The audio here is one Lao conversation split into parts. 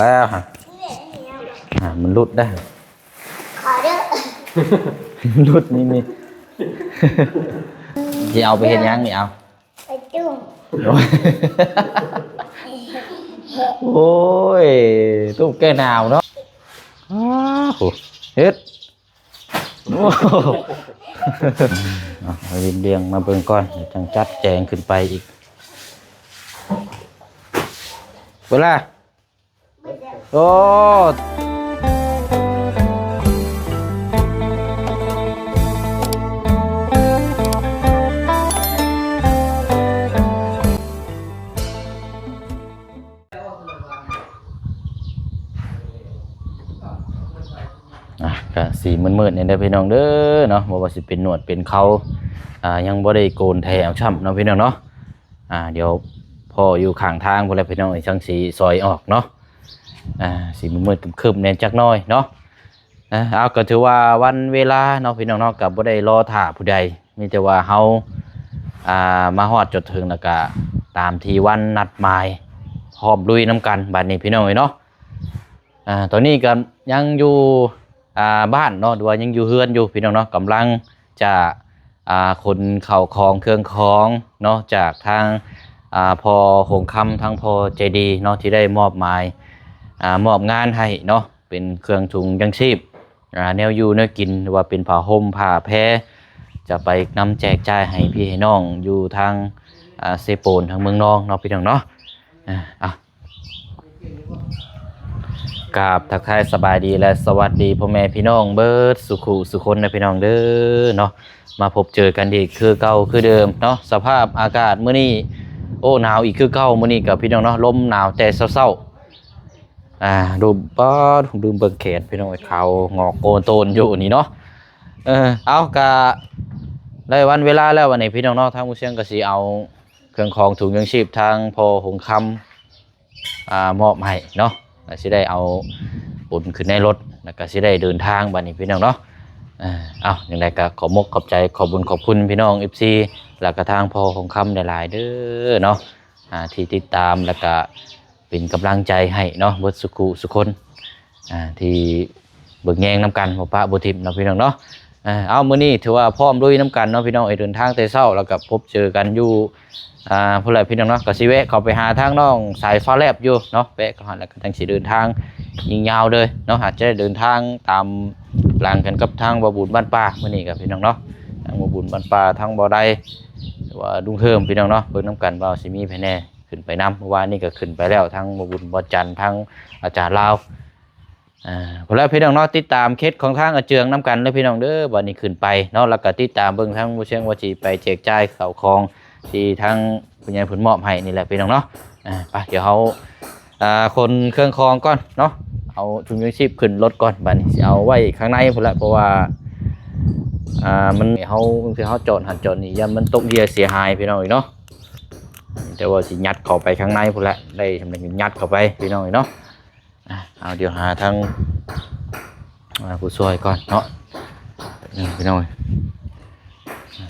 ແລ້ວຮະ ອ່າ ມັນຫຼຸດໄດ໋ ຂໍເດີ້ ຫຼຸດນີ້ນີ້ ຊິເອົາໄປເຮັດຫຍັງນີ້ ເອົາ ໄປຕຸ້ມ ໂອ້ຍ ໂອ້ຍ ຕຸ້ມແກ້ໜາວເນາະ ອ້າວ ເຮັດ ໂອ້ ເອົາ ເອົາລຽງມາເບິ່ງກ່ອນ ແລ້ວຈັ່ງຈັດແຈງຂຶ້ນໄປອີກ ເວລາ ໂອ້ ອ່ະ ກະສີມືດໆແດ່ເດີພີ່ນ້ອງເດີເນາະ ບໍ່ວ່າຊິເປັນໜວດເປັນເຂົາ ອ່າ ຍັງບໍ່ໄດ້ໂກນແທ້ຊ້ຳເນາະພີ່ນ້ອງເນາະ ອ່າ ດຽວພໍ້ຢູ່ຂ້າງທາງພຸ້ນແຫຼະພີ່ນ້ອງ ຈັ່ງຊິຊອຍອອກເນາະ ອ່າ ສີມືດໆຄຶ້ມໆແດ່ຈັກໜ້ອຍເນາະ ອ່າ ເອົາ ກໍຖືວ່າວັນເວລາເນາະພີ່ນ້ອງເນາະ ກໍບໍ່ໄດ້ລໍຖ້າຜູ້ໃດ ມີແຕ່ວ່າເຮົາ ອ່າ ມາຮອດຈົດເຖິງ ແລ້ວກະຕາມທີ່ວັນນັດໝາຍ ພ້ອມລຸຍນຳກັນບາດນີ້ພີ່ນ້ອງເອີຍເນາະ ອ່າ ຕອນນີ້ກໍຍັງຢູ່ ອ່າ ບ້ານເນາະ ຫຼືວ່າຍັງຢູ່ເຮືອນຢູ່ພີ່ນ້ອງເນາະ ກຳລັງຈະ ອ່າ ຂົນເຂົ້າຂອງເຄື່ອງຂອງເນາະ ຈາກທາງ ອ່າ ພໍ່ຫົງຄຳ ທາງພໍ່ໃຈດີເນາະ ທີ່ໄດ້ມອບໝາຍ ອ່າ ມອບງານໃຫ້ເນາະ ເປັນເຄື່ອງຖົງຍັງຊີບ ອ່າ ແນວຢູ່ແນວກິນ ຫຼືວ່າເປັນຜ້າຫົ່ມຜ້າແພ ຈະໄປນຳແຈກຈ່າຍໃຫ້ພີ່ໃຫ້ນ້ອງຢູ່ທາງ ອ່າ ເຊໂປນ ທາງເມືອງນອງເນາະ ພີ່ນ້ອງເນາະ ອ່າ ເອົາ ກາບທັກທາຍສະບາຍດີ ແລະ ສະຫວັດດີພໍ່ແມ່ພີ່ນ້ອງເບິດສຸຂຸສຸຄົນນະພີ່ນ້ອງເດີເນາະ ມາພົບເຈີກັນອີກຄືເກົ່າຄືເດີມເນາະ ສະພາບອາກາດມື້ນີ້ ໂອ້ ໜາວອີກຄືເກົ່າ ມື້ນີ້ກໍພີ່ນ້ອງເນາະ ລົມໜາວແຕ່ເຊົ້າໆ ອ່າ ລົມ ປາດ ລືມເບິ່ງແຂນພີ່ນ້ອງ ຂາວງອກໂກນໂຕນຢູ່ນີ້ເນາະ ເອີ ເອົາ ກະໄດ້ວັນເວລາແລ້ວ ວັນນີ້ພີ່ນ້ອງເນາະ ທາງໝູ່ຊຽງກໍຊິເອົາເຄື່ອງຂອງຖົງຍັງຊີບທາງພໍ່ຫົງຄຳ ອ່າ ມອບໃຫ້ເນາະ ກໍຊິໄດ້ເອົາຂົນຂຶ້ນໃນລົດ ແລ້ວກໍຊິໄດ້ເດີນທາງບາດນີ້ພີ່ນ້ອງເນາະ ເອົາ ຈັ່ງໃດກໍຂອບມົກຂອບໃຈ ຂອບບຸນຂອບຄຸນພີ່ນ້ອງ ເອັຟຊີ ແລ້ວກໍທາງພໍ່ຫົງຄຳຫຼາຍໆເດີເນາະ ອ່າ ທີ່ຕິດຕາມ ແລ້ວກໍເປັນກຳລັງໃຈໃຫ້ເນາະ ເບິດສຸຂຸສຸຄົນ ອ່າ ທີ່ເບິ່ງແຍງນຳກັນ ບໍ່ປະບໍ່ຖິ້ມເນາະ ພີ່ນ້ອງເນາະ ອ່າ ເອົາ ມື້ນີ້ຖືວ່າພ້ອມລຸຍນຳກັນເນາະ ພີ່ນ້ອງເອີຍ ເດີນທາງແຕ່ເຊົ້າ ແລ້ວກໍພົບເຈີກັນຢູ່ ອ່າ ພຸ້ນແຫຼະພີ່ນ້ອງເນາະ ກໍຊິແວະເຂົ້າໄປຫາທາງນ້ອງສາຍຟ້າແລບຢູ່ເນາະ ແວະເຂົ້າຫັ້ນແລ້ວກໍຈັ່ງຊິເດີນທາງຍິງຍາວເລີຍເນາະ ອາດຈະໄດ້ເດີນທາງຕາມຫຼັງກັນກັບທາງບ່າວບຸນບ້ານປ່າ ມື້ນີ້ກໍພີ່ນ້ອງເນາະ ທາງບ່າວບຸນບ້ານປ່າ ທາງບ່າວໃດ ຫຼືວ່າລຸງເຮີມ ພີ່ນ້ອງເນາະ ເບິ່ງນຳກັນວ່າຊິມີໃຜແດ່ຂຶ້ນໄປນຳ ເມື່ອວານນີ້ກໍຂຶ້ນໄປແລ້ວ ທາງບ່າວບຸນ ບ່າວຈັນ ທາງອາຈານລາວ ອ່າ ພຸ້ນແຫຼະພີ່ນ້ອງເນາະ ຕິດຕາມເຂດຂອງທາງອາເຈືອງນຳກັນເດີພີ່ນ້ອງເດີ ບັດນີ້ຂຶ້ນໄປເນາະ ແລ້ວກໍຕິດຕາມເບິ່ງທາງໝູ່ຊຽງວ່າຊິໄປແຈກຈ່າຍເຂົ້າຂອງທີ່ທາງຜູ້ໃຫຍ່ເພິ່ນມອບໃຫ້ນີ້ແຫຼະພີ່ນ້ອງເນາະ ອ່າ ໄປ ດຽວເຮົາ ອ່າ ຂົນເຄື່ອງຂອງກ່ອນເນາະ ເອົາຖົງຍັງຊີບຂຶ້ນລົດກ່ອນ ບັດນີ້ຊິເອົາໄວ້ຂ້າງໃນພຸ້ນແຫຼະ ເພາະວ່າ ອ່າ ມັນ ເຮົາ ບາງທີເຮົາຈອດຫັ້ນຈອດນີ້ ຢ້ານມັນຕົກເຫື່ອເສຍຫາຍພີ່ນ້ອງເອີຍເນາະ ແຕ່ວ່າຊິຍັດເຂົ້າໄປຂ້າງໃນພຸ້ນແຫຼະ ໄດ້ຊ່ຳໃດຍັດເຂົ້າໄປພີ່ນ້ອງເອີຍເນາະ ອ່າ ເອົາ ດຽວຫາທາງ ອ່າ ຜູ້ຊ່ວຍກ່ອນເນາະ ນີ້ພີ່ນ້ອງ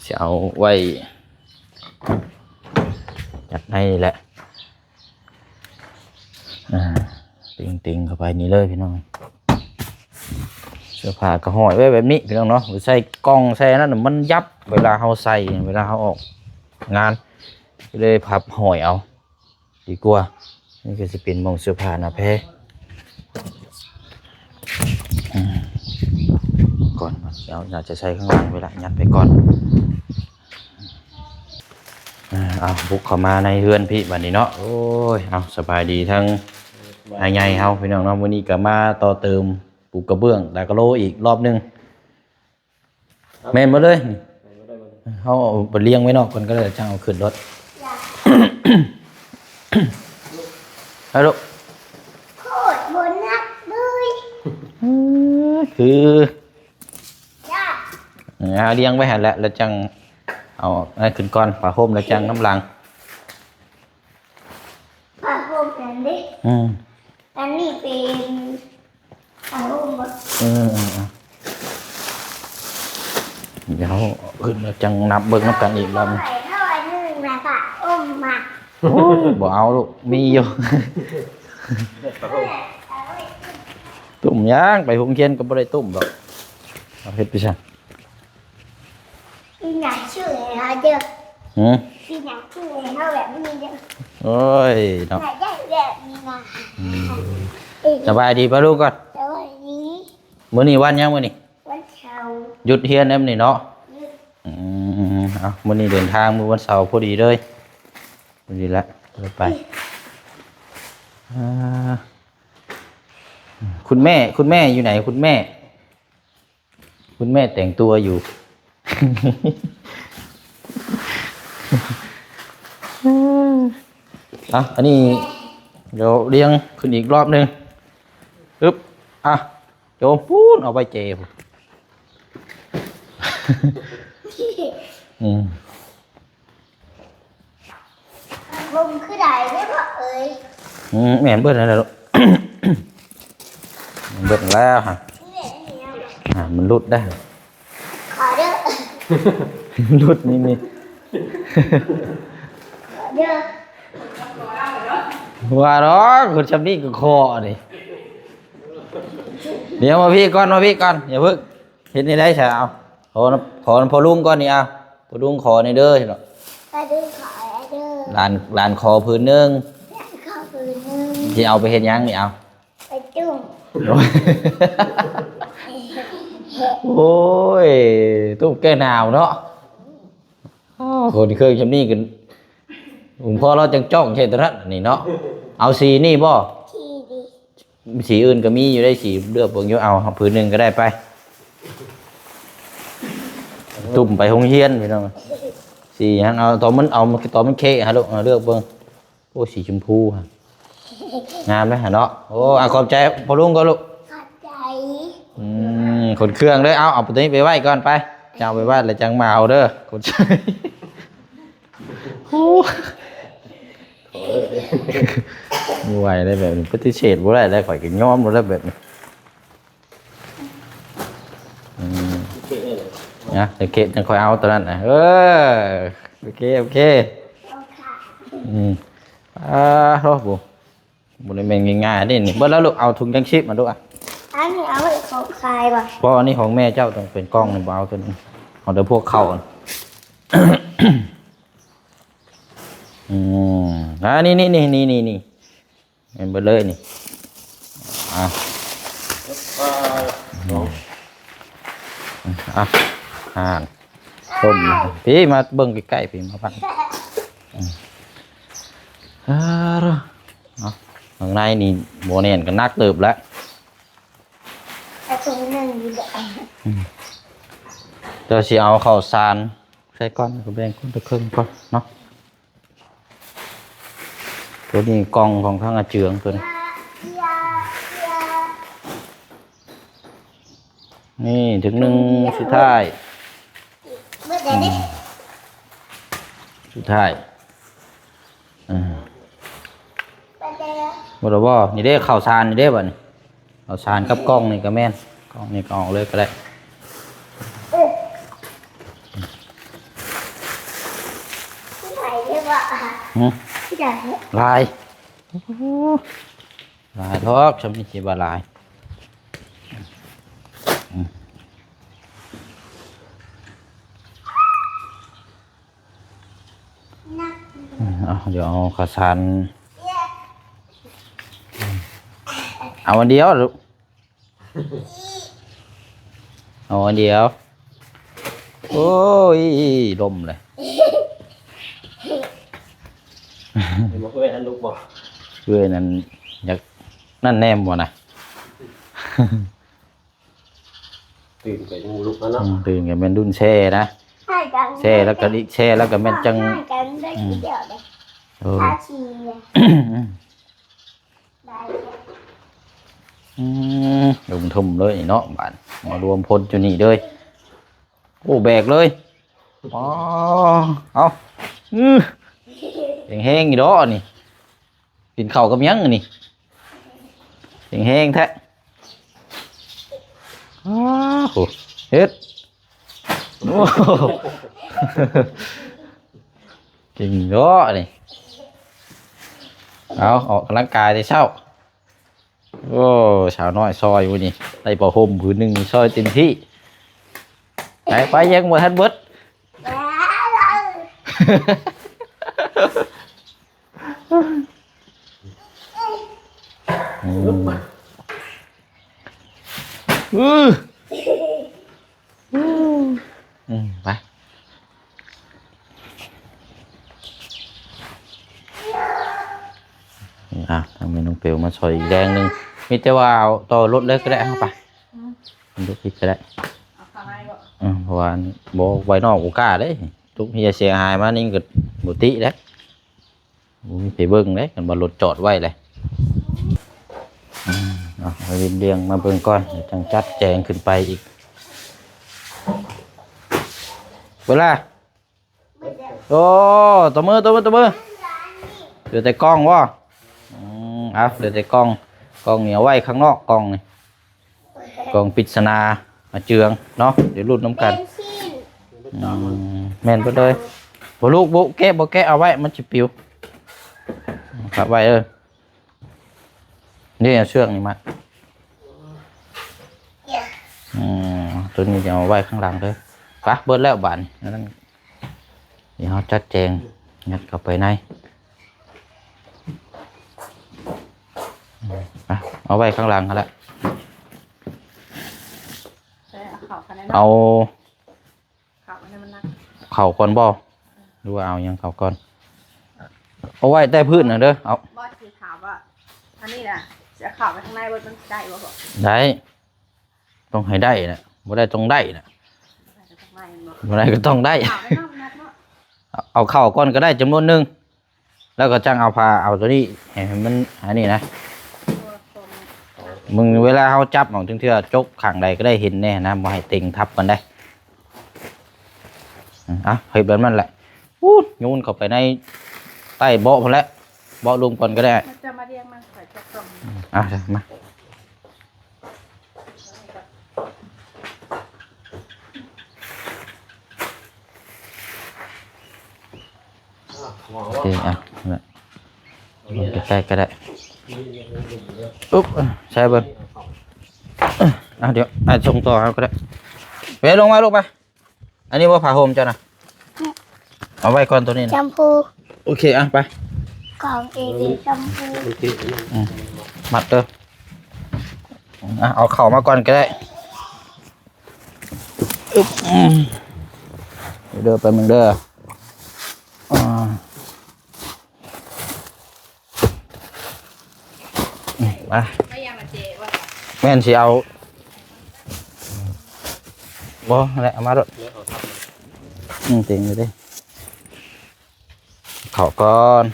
ຊິເອົາໄວ້ຈັດໃນນີ້ແຫຼະ ອ່າ ຕິງໆເຂົ້າໄປນີ້ເລີຍພີ່ນ້ອງ ເສື້ອຜ້າກໍຫ້ອຍໄວ້ແບບນີ້ພີ່ນ້ອງເນາະ ໃສ່ກ່ອງໃສ່ອັນນັ້ນ ມັນຫຍັບເວລາເຮົາໃສ່ ເວລາເຮົາອອກງານ ກໍເລີຍພັບຫ້ອຍເອົາ ດີກວ່າ ນີ້ກໍຊິເປັນໝ່ອງເສື້ອຜ້າໜ້າແພ ອືມ ກ່ອນ ເອົາ ໜ້າຈະໃສ່ຂ້າງຫຼັງໄວ້ລະ ຍັດໄປກ່ອນ ອ່າ ເອົາ ບຸກເຂົ້າມາໃນເຮືອນພີ້ບາດນີ້ເນາະ ໂອ້ຍ ເອົາ ສະບາຍດີທັງອ້າຍໃຫຍ່ເຮົາ ພີ່ນ້ອງເນາະ ມື້ນີ້ກໍມາຕໍ່ເຕີມ ປູກກະເບື້ອງ ແລ້ວກໍໂລອີກລອບໜຶ່ງ ແມ່ນໝົດເລີຍ ເຮົາເອົາໄປລຽງໄວ້ນອກກ່ອນກໍໄດ້ ຈັ່ງເອົາຂຶ້ນລົດ ໄປລູກ ໂຄດບໍ່ໜັກເລີຍ ຄື ເອົາລຽງໄວ້ຫັ້ນແຫຼະ ແລ້ວຈັ່ງເອົາອັນນັ້ນຂຶ້ນກ່ອນ ຜ້າຫົ່ມ ແລ້ວຈັ່ງນຳຫຼັງ ຜ້າຫົ່ມນັ້ນເດ້ ອືມ ອັນນີ້ເປັນຜ້າຫົ່ມບໍ່ ເອີ ເອີ ເອີ ດຽວເຮົາຂຶ້ນມາຈັ່ງນັບເບິ່ງນຳກັນອີກລອບໜຶ່ງ ເທົ່າອັນໜຶ່ງນະ ຜ້າຫົ່ມມາ ໂອ້ຍ ບໍ່ເອົາລູກ ມີຢູ່ ຜ້າຫົ່ມ ຕຸ້ມຫຍັງ ໄປໂຮງຮຽນກໍບໍ່ໄດ້ຕຸ້ມດອກ. ເອົາເຮັດໄປຊັ້ນ. ປີໜ້າຊື້ໃຫ້ເຮົາເດີ. ຫື? ປີໜ້າຊື້ໃຫ້ເຮົາແບບນີ້ເດີ. ໂອ້ຍເນາະ ຢາກໄດ້ແບບນີ້ນະ. ອືມ ເອີ ສະບາຍດີປ້າລຸງກ່ອນ. ສະບາຍດີ. ມື້ນີ້ວັນຫຍັງມື້ນີ້? ວັນເສົາ. ຢຸດຮຽນແນວນີ້ເນາະ. ຢຸດ. ອືມ ເອົາ ມື້ນີ້ເດີນທາງມື້ວັນເສົາພໍດີເລີຍ. ພໍດີລະ ໄປ. ອ່າ ຄຸນແມ່ ຄຸນແມ່ຢູ່ໃນ? ຄຸນແມ່ ຄຸນແມ່ແຕ່ງຕົວຢູ່. ເອົາ ອັນນີ້ດຽວລຽງຂຶ້ນອີກລອບໜຶ່ງ. ອຶບ ອ່ະ ໂຈມພຸ້ນ ເອົາໄວ້ເຈພຸ້ນ. ອືມ ລົມຄືໄດ້ເດ້ພໍ່ເອີຍ. ອືມ ແມ່ນເບິດຫັ້ນແຫຼະລູກ ແມ່ນເບິດແລ້ວຫັ້ນ. ນີ້ແມ່ນຫຍັງ? ອ່າ ມັນຫຼຸດໄດ໋. ຂໍເດີ ຫຼຸດນີ້ ນີ້ ຂໍເດີ ວ່າດອກ ຄົນຊ່ຳນີ້ກໍຂໍນີ້. ດຽວມາພີ້ກ່ອນ ມາພີ້ກ່ອນ ຢ່າເພິ່ງ. ເຮັດແນວໃດຊະ? ເອົາ ຂໍ ຂໍນຳພໍ່ລຸງກ່ອນນີ້. ເອົາ ພໍ່ລຸງຂໍແດ່ເດີ. ພໍ່ລຸງຂໍແດ່ເດີ. ຫຼານ ຫຼານຂໍຜືນໜຶ່ງ. ຫຼານຂໍຜືນໜຶ່ງ. ຊິເອົາໄປເຮັດຫຍັງນີ້? ເອົາ ໄປຕຸ້ມ. ໂອ້ຍ ຕຸ້ມແກ້ໜາວເນາະ. ໂອ້ ຂົນເຄື່ອງຊ່ຳນີ້ກໍ ຫົງພໍ່ລາວຈັ່ງຈ້ອງໃສ່ໂຕນັ້ນນີ້ເນາະ. ເອົາສີນີ້ບໍ່? ສີນີ້. ສີອື່ນກໍມີຢູ່ໄດ໋ ສີເລືອກເບິ່ງຢູ່. ເອົາຜືນໜຶ່ງກໍໄດ້ໄປ. ຕຸ້ມໄປໂຮງຮຽນພີ່ນ້ອງ. ສີຫຍັງ? ເອົາຕອນມັນ ເອົາຕອນມັນເຄະຫາລູກ ເລືອກເບິ່ງ. ໂອ້ ສີຊົມພູຫະ ງາມເດ້ຫະເນາະ. ໂອ້ ອາ ຂອບໃຈພໍ່ລຸງກ່ອນລູກ. ຂອບໃຈ. ອືມ ຂົນເຄື່ອງເດີ. ເອົາ ເອົາໂຕນີ້ໄປໄວ້ກ່ອນໄປ. ເຈົ້າໄປໄວ້ແລ້ວຈັ່ງມາເອົາເດີ. ຂົນໃຈ. ໂອ້ ບໍ່ໄຫວແລ້ວແບບນີ້ ປະຕິເສດບໍ່ໄດ້ແລ້ວ ຂ້ອຍກໍຍອມແລ້ວແບບນີ້. ອືມ ນະ ໂອເຄ ຈັ່ງຄ່ອຍເອົາໂຕນັ້ນນະ. ເອີ ໂອເຄ ໂອເຄ. ອືມ ອ່າ ໂອ້ ບໍ່ ບໍ່ໄດ້ແມ່ນງ່າຍໆເດ້ນີ້. ເບິດແລ້ວລູກ ເອົາຖົງຍັງຊີບມາລູກ. ອັນນີ້ເອົາໄວ້ຂອງຂາຍບໍ່? ບໍ່ ອັນນີ້ຂອງແມ່ເຈົ້າ ຕ້ອງເປັນກ່ອງນີ້ ບໍ່ເອົາໂຕນີ້ ເອົາແຕ່ພວກເຂົ້າ. ອືມ ອ່າ ນີ້ໆ ນີ້ ນີ້ ນີ້ ນີ້ ແມ່ນເບິດເລີຍນີ້. ອ່າ ອ່າ ອ່າ ຕົ້ມ ພີ່ ມາເບິ່ງໃກ້ໆ ພີ່ ມາຟັງ. ອືມ ອ່າ ເນາະ ຂ້າງໃນນີ້ບໍ່ແໜ້ນກໍໜັກເຕີບແລ້ວ. ເອົາຖົງໜຶ່ງຢູ່ແຫຼະ. ອືມ ເຈົ້າຊິເອົາເຂົ້າສານໃສ່ກ່ອນ ແລ້ວກໍແບ່ງຄົນລະເຄິ່ງກ່ອນເນາະ. ໂຕນີ້ກ່ອງຂອງທາງອາເຈືອງໂຕນີ້. ນີ້ ເຖິງໜຶ່ງສຸດທ້າຍ. ເບິດແລ້ວເດ້ ອືມ ສຸດທ້າຍ. ອ່າ ເບິດແລ້ວບໍ່? ນີ້ເດ້ ເຂົ້າສານນີ້ເດ້ບັດນີ້. ເອົາສານກັບກ່ອງນີ້ກໍແມ່ນ ກ່ອງນີ້ກໍອອກເລີຍກໍໄດ້. ເອີ ຫຼາຍເດ້ບໍ່? ຫື? ຫຼາຍ ຫຼາຍ ໂອ້ ຫຼາຍດອກ ຊ່ຳນີ້ຊິວ່າຫຼາຍ. ອືມ ເອົາ ດຽວເອົາເຂົ້າສານ ເອົາອັນດຽວລູກ ເອົາອັນດຽວ. ໂອ້ຍ ລົມເລີຍ. ເຫັນບໍ່ ເອື້ອຍຫັ້ນລຸກບໍ່? ເອື້ອຍນັ້ນຢາກນັ້ນແນມບໍ່ນະ? ຕື່ນກໍຍັງບໍ່ລຸກແລ້ວເນາະ. ອືມ ຕື່ນກໍແມ່ນລຸ້ນແຊ່ນະ ແຊ່ແລ້ວກໍ ແຊ່ແລ້ວກໍແມ່ນຈັ່ງ ອືມ ໂອ້ ອືມ ລົງທົ່ມເລີຍເນາະ ບາດມາລວມພົນຢູ່ນີ້ເລີຍ. ໂອ້ ແບກເລີຍ. ອໍ ເອົາ ອື ແຮງໆ ອີ່ດອກນີ້. ກິນເຂົ້າກັບຫຍັງອັນນີ້ ແຮງແຮງແທ້. ອ້າໂຫ ເຮັດ ໂອ້ ເກັ່ງເນາະນີ້. ເອົາ ອອກກຳລັງກາຍແຕ່ເຊົ້າ. ໂອ້ ສາວນ້ອຍຊ່ອຍມື້ນີ້ ໄດ້ຜ້າຫົ່ມຜືນໜຶ່ງ ຊ່ອຍເຕັມທີ່. ໄປ ໄປ ຍັງບໍ່ທັນເບິດ. ອືມ ອື ອືມ ໄປ. ອ່ະ ທາງແມ່ນ້ອງເປວມາຊ່ອຍອີກແຮງໜຶ່ງ. ມີແຕ່ວ່າເອົາຕໍ່ລົດເລີຍກໍໄດ້. ເອົາໄປ ອືມ ມັນລຸກອີກກໍໄດ້. ເອົາເຂົ້າໃນບໍ່? ເອີ ເພາະວ່າບໍ່ໄວ້ນອກບໍ່ກ້າເດ້. ທຸກເຮຍເສຍຫາຍມານີ້ກໍບໍ່ຕິແລ້ວ. ໂອ້ຍ ໄປເບິ່ງເດ້ ຄັນວ່າລົດຈອດໄວ້ແຫຼະ. ອືມ ເອົາ ເອົາລຽງໆມາເບິ່ງກ່ອນ ແລ້ວຈັ່ງຈັດແຈງຂຶ້ນໄປອີກ. ເວລາ ໂອ້ ຕົບມື ຕົບມື ຕົບມື. ເຫຼືອແຕ່ກ່ອງບໍ່? ອືມ ເອົາ ເຫຼືອແຕ່ກ່ອງ. ກ່ອງນີ້ເອົາໄວ້ຂ້າງນອກ ກ່ອງນີ້. ກ່ອງປິດສະໜາອາເຈືອງເນາະ ດຽວລຸ້ນນຳກັນ. ອືມ ແມ່ນເບິດເລີຍ. ບໍ່ລູກ ບໍ່ແກະ ບໍ່ແກະ ເອົາໄວ້ ມັນຊິປິວ. ເກັບໄວ້ເດີ. ນີ້ ເອົາເຊືອກນີ້ມາ. ອືມ ຕົວນີ້ຈະເອົາໄວ້ຂ້າງຫຼັງເດີ. ປະ ເບິດແລ້ວບາດນີ້. ອັນນັ້ນ ດຽວເຮົາຈັດແຈງ ຍັດເຂົ້າໄປໃນ. ອືມ ໄປ ເອົາໄວ້ຂ້າງຫຼັງຫັ້ນແຫຼະ. ເອົາເຂົ້າໄປໃນເນາະ ເອົາເຂົ້າໄປໃນມັນໜັກ. ເຂົ້າກ່ອນບໍ່ ຫຼືວ່າເອົາຫຍັງເຂົ້າກ່ອນ? ເອົາໄວ້ໃຕ້ພື້ນຫັ້ນເດີ. ເອົາ ບໍ່ ຊິຖາມວ່າ ອັນນີ້ນະ ຊິເອົາເຂົ້າໄປຂ້າງໃນເບິດ ມັນຊິໄດ້ບໍ່? ໄດ້. ຕ້ອງໃຫ້ໄດ້ນະ ບໍ່ໄດ້ຕ້ອງໄດ້ນະ. ບໍ່ໄດ້ກໍຕ້ອງໄດ້. ເອົາເຂົ້າກ່ອນກໍໄດ້ຈຳນວນໜຶ່ງ ແລ້ວກໍຈັ່ງເອົາຜ້າ ເອົາຕົວນີ້ໃຫ້ມັນອັນນີ້ນະ. ມຶງເວລາເຮົາຈັບເອົາ ເທື່ອຈົກຂ້າງໃດກໍໄດ້ເຫັນແນ່ນະ ບໍ່ໃຫ້ເຕັງທັບກັນໄດ໋. ອືມ ເອົາ ເຮັດແບບນັ້ນແຫຼະ. ອູ້ ໂຍນເຂົ້າໄປໃນໃຕ້ເບາະພຸ້ນແຫຼະ ເບາະລຸ່ມກ່ອນກໍໄດ້. ມັນຈະມາລຽງມັນໃສ່ຈັກກ່ອງ. ອືມ ເອົາ ມາ. ໂອເຄ ອ່ະ ນັ້ນແຫຼະ ລົງໃກ້ໆກໍໄດ້. ອຸບ ໃສ່ເບິ່ງ. ອ່ະ ດຽວອ້າຍສົ່ງຕໍ່ເຮົາກໍໄດ້. ເວ ລົງມາລູກ ໄປ. ອັນນີ້ບໍ່ຜ້າຫົ່ມເຈົ້ານະ? ເອົາໄວ້ກ່ອນໂຕນີ້ນະ. ແຊມພູ. ໂອເຄ ອ່ະ ໄປ. ຂອງເອດີແຊມພູ. ອືມ ມັດເດີ. ອ່ະ ເອົາເຂົ້າມາກ່ອນກໍໄດ້. ອຶບ ອືມ ເດີ ແປັບໜຶ່ງເດີ. ອ່າ ມາ ແມ່ນຊິເອົາ ບໍ່ ແຫຼະ ເອົາມາໂລດ. ອືມ ເຕັມຢູ່ເດ້. ເຂົ້າກ່ອນ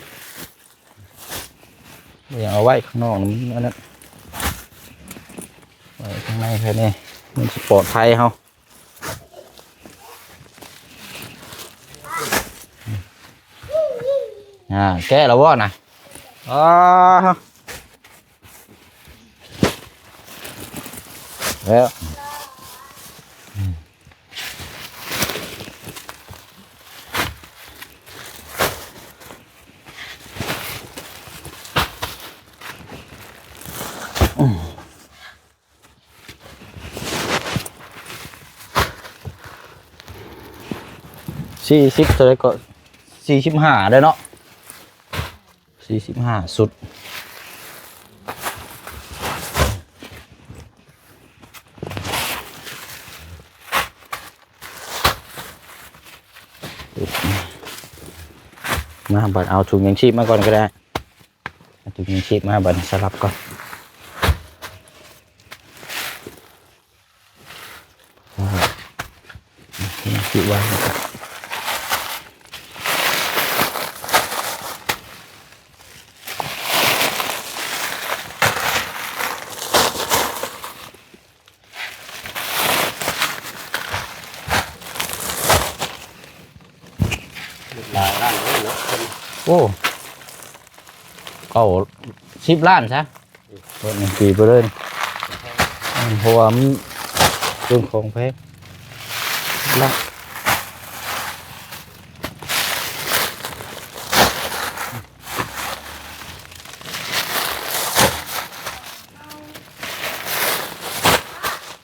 ບໍ່ຢາກເອົາໄວ້ຂ້າງນອກ ມັນອັນນັ້ນ ໄວ້ຂ້າງໃນແຄ່ນີ້ ມັນຊິປອດໄພເຮົາ. ອ່າ ແກະແລ້ວບໍ່ນະ? ອໍ ແລ້ວ. ສີ່ສິບເທົ່າໃດກໍ ສີ່ສິບຫ້າເດ້ເນາະ. ສີ່ສິບຫ້າຊຸດ. ມາ ບັດເອົາຖົງຍັງຊີບມາກ່ອນກໍໄດ້. ເອົາຖົງຍັງຊີບມາ ບັດນີ້ສະຫຼັບກ່ອນ. ຫຼາຍລ້ານເດ້ເນາະ ໂອ້ ເກົ້າ ສິບລ້ານຊະ. ເບິດນີ້ ຕີໄປເລີຍ ອືມ ເພາະວ່າມັນເປັນຂອງແພງ. ລະ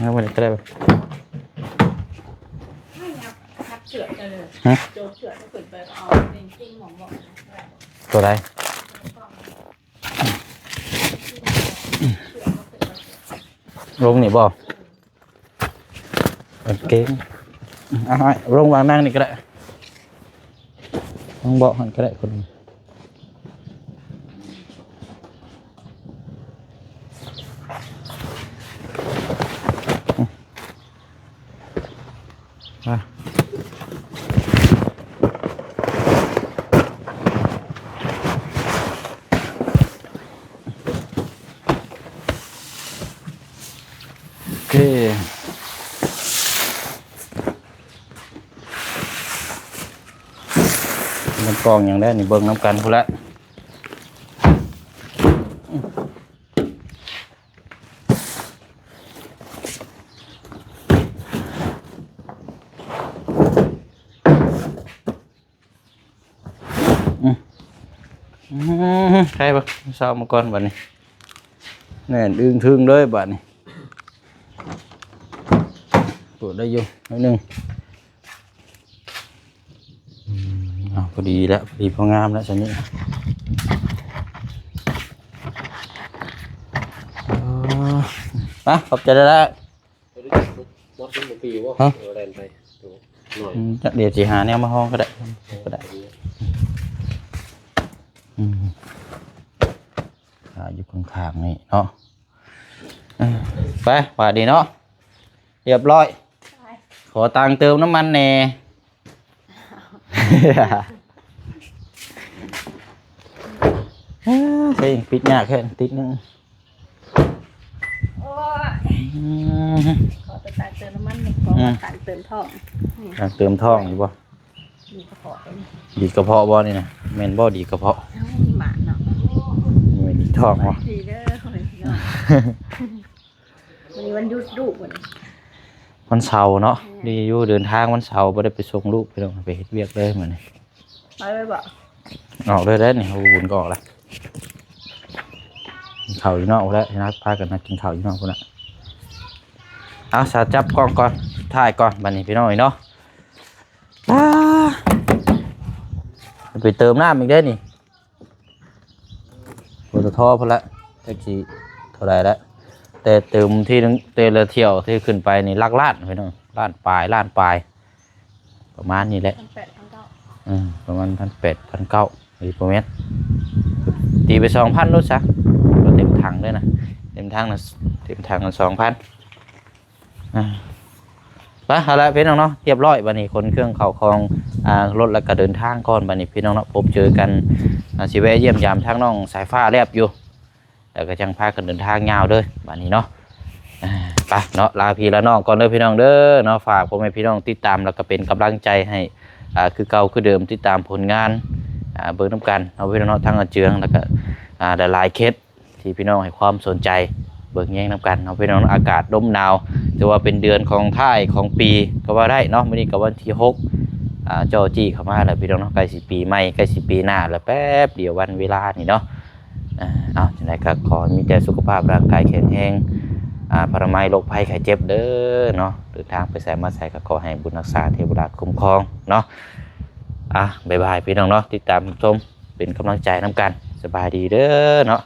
ເອົາໄວ້ນີ້ກໍໄດ້. ຮະ? ໂຈເຊືອກຂຶ້ນໄປເອົາເປັນກິ່ງໝອງບອກ ຕົວໃດ? ລົງນີ້ບໍ່? ກາງເກງ ເອົາໃຫ້ລົງວາງນັ່ງນີ້ກໍໄດ້ ວາງເບາະຫັ້ນກໍໄດ້ຄົນ. ມາ ໂອເຄ ມັນກ້ອງຫຍັງແດ່ນີ້ ເບິ່ງນຳກັນພຸ້ນແຫຼະ. ອືມ ອືມ ໃສ່ເບິ່ງ ເຊົາມາກ່ອນບາດນີ້ ແໜ້ນອຶ້ງທຶງເລີຍບາດນີ້ ເປີດໄດ້ຢູ່ໜ້ອຍໜຶ່ງ. ອືມ ເອົາ ພໍດີແລ້ວ ພໍດີພໍງາມແລ້ວຊັ້ນນີ້ ເອີ ໄປ ຂອບໃຈຫຼາຍໆ. ຮະ? ອືມ ຈັກ ດຽວຊິຫາແນວມາຮອງກໍໄດ້ ກໍໄດ້ ອືມ ອ່າ ຢູ່ຂ້າງໆນີ້ເນາະ. ເອີ ໄປ ບາດນີ້ເນາະ ຮຽບຮ້ອຍ ໄປ ຂໍຕັງເຕີມນ້ຳມັນແດ່. ເອີ ໃສ່ ປິດຍາກແທ້ ຕິດໜຶ່ງ. ໂອ້ຍ ອືມ ຂໍແຕ່ຕັງເຕີມນ້ຳມັນນີ້ ຂໍ ອືມ ຕັງເຕີມທ້ອງ ຕັງເຕີມທ້ອງຢູ່ບໍ່? ດີດກະເພາະ ດີດກະເພາະບໍ່ນີ້ນະ? ແມ່ນບໍ່ ດີດກະເພາະ? ເອົ້າ ໝາກເນາະ ແມ່ນດີດທ້ອງບໍ່? ດີເດີ ພໍ່ແມ່ພີ່ນ້ອງ ມື້ນີ້ວັນຢຸດລູກ ວັນເສົາເນາະ ແມ່ນ ດີຢູ່ ເດີນທາງວັນເສົາ ບໍ່ໄດ້ໄປສົ່ງລູກພີ່ນ້ອງ ໄປເຮັດວຽກເລີຍມື້ນີ້. ໄປໄວ້ບໍ່? ອອກເລີຍເດ້ນີ້ ເຮົາບຸນກໍອອກແລ້ວ ກິນເຂົ້າຢູ່ນອກພຸ້ນແຫຼະ ນັດ ພາກັນນັດກິນເຂົ້າຢູ່ນອກພຸ້ນນະ. ເອົາ ສາ ຈັບກ້ອງກ່ອນ ຖ່າຍກ່ອນບາດນີ້ພີ່ນ້ອງເອີຍເນາະ. ອ່າ ໄປເຕີມນ້ຳອີກເດ້ນີ້ ປຕທ ພຸ້ນແຫຼະ ຈັກຊິເທົ່າໃດແລ້ວ ແຕ່ເຕີມທີໜຶ່ງ ແຕ່ລະຖ້ຽວທີ່ຂຶ້ນໄປນີ້ຫຼັກລ້ານພີ່ນ້ອງ ລ້ານປາຍ ລ້ານປາຍ ປະມານນີ້ແຫຼະ ພັນແປດ ພັນເກົ້າ ເອີ ປະມານພັນແປດ ພັນເກົ້າ ຫຼືບໍ່ແມ່ນ ຕີໄປສອງພັນໂລດຊະ ບໍ່ເຕັມຖັງເດ້ນະ ເຕັມຖັງນະ ເຕັມຖັງນະສອງພັນ. ອ່າ ໄປ ເອົາລະພີ່ນ້ອງເນາະ ຮຽບຮ້ອຍບາດນີ້ ຂົນເຄື່ອງເຂົ້າຂອງ ອ່າ ລົດ ແລ້ວກໍເດີນທາງກ່ອນບາດນີ້ພີ່ນ້ອງເນາະ ພົບເຈີກັນ ອ່າ ຊິແວະຢ້ຽມຢາມທາງນ້ອງສາຍຟ້າແລັບຢູ່ ແລ້ວກໍຈັ່ງພາກັນເດີນທາງຍາວເດີບາດນີ້ເນາະ. ອ່າ ໄປເນາະ ລາພີ່ລານ້ອງກ່ອນເດີພີ່ນ້ອງເດີເນາະ ຝາກພໍ່ແມ່ພີ່ນ້ອງຕິດຕາມ ແລ້ວກໍເປັນກຳລັງໃຈໃຫ້ ອ່າ ຄືເກົ່າຄືເດີມ ຕິດຕາມຜົນງານ ອ່າ ເບິ່ງນຳກັນເນາະພີ່ນ້ອງເນາະ ທັງອາເຈືອງ ແລ້ວກໍ ອ່າ ຫຼາຍໆເຂດ ທີ່ພີ່ນ້ອງໃຫ້ຄວາມສົນໃຈເບິ່ງແຍງນຳກັນເນາະພີ່ນ້ອງເນາະ. ອາກາດລົມໜາວ ຖືວ່າເປັນເດືອນຂອງທ້າຍຂອງປີກໍວ່າໄດ້ເນາະ. ມື້ນີ້ກໍວັນທີຫົກ ອ່າ ຈໍ້ຈີ້ເຂົ້າມາແລ້ວພີ່ນ້ອງເນາະ, ໃກ້ຊິປີໃໝ່ ໃກ້ຊິປີໜ້າແລ້ວ ແປັບດຽວວັນເວລານີ້ເນາະ. ອ່າ ເອົາ ຈັ່ງໃດກໍຂໍໃຫ້ມີແຕ່ສຸຂະພາບຮ່າງກາຍແຂງແຮງ ອ່າ ພະລາໄມໂລກໄພໄຂ້ເຈັບເດີເນາະ. ເດີນທາງໄປໃສມາໃສກໍຂໍໃຫ້ບຸນຮັກສາເທວະລາດຄຸ້ມຄອງເນາະ. ອ່າ ບາຍບາຍພີ່ນ້ອງເນາະ, ຕິດຕາມຊົມເປັນກຳລັງໃຈນຳກັນ. ສະບາຍດີເດີເນາະ.